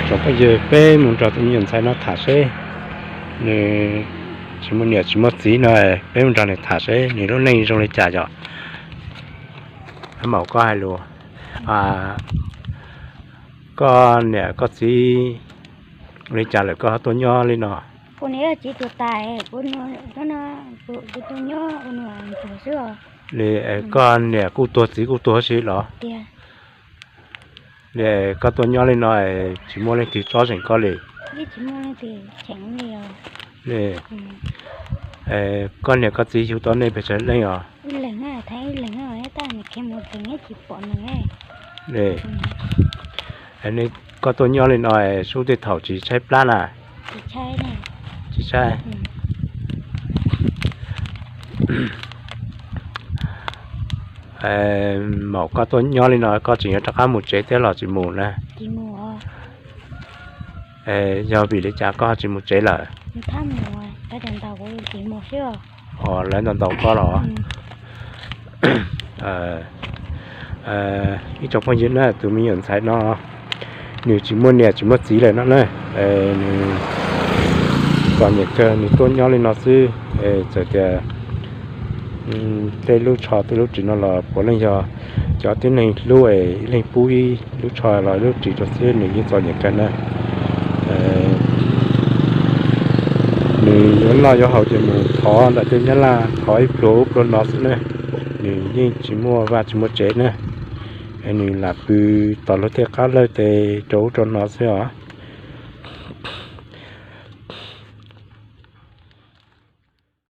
Tsoom phooj ywg, peb mus nrog tus me nyuam ntxhais no tham seb, nws tsis muaj niam tsis muaj txiv no, peb mus nrog nws tham seb nws lub neej zoo li cas yom. Maum, koj hais lus, koj niam koj txiv li cas lawm koj ho tuaj nyob li no? Li koj niam kuj tuag txiv kuj tuag si los? Li koj tuaj nyob li no tsis muaj leej twg tsob zeem koj li? Li koj niam koj txiv yug tau nej pes tsawg leej os? Li koj tuaj nyob li no sub tej thaum tsis tshaib plab na? Tsis tshaib. Maum, koj tuaj nyob li no koj tseem yuav rov qab mus tsev thiab los tsis mus na? Yog vim li cas koj ho tsis mus tsev lawm? Lawv ntaus ntaus koj los? Ib tsoom phooj ywg na, tus me nyuam ntxhais no nws tsis muaj niam tsis muaj txiv lawm no na. Nws txom nyem kawg nws tuaj nyob li no xwb. Txawm tias tej lub tsho tej lub ris no los puav leej yog cov tib neeg hlub es ib leeg pub ib lub tsho los lub ris rau xwb, nws yeej txom nyem kawg na. Nws yuav noj yuav haus ces mus thov ntawm tej nyab laj thov ib pluag ub pluag no xwb na. Nws yeej tsis muaj vaj tsis muaj tsev na. Nws lam pw tom luag tej qab lawj tes rau ub rau no xwb os.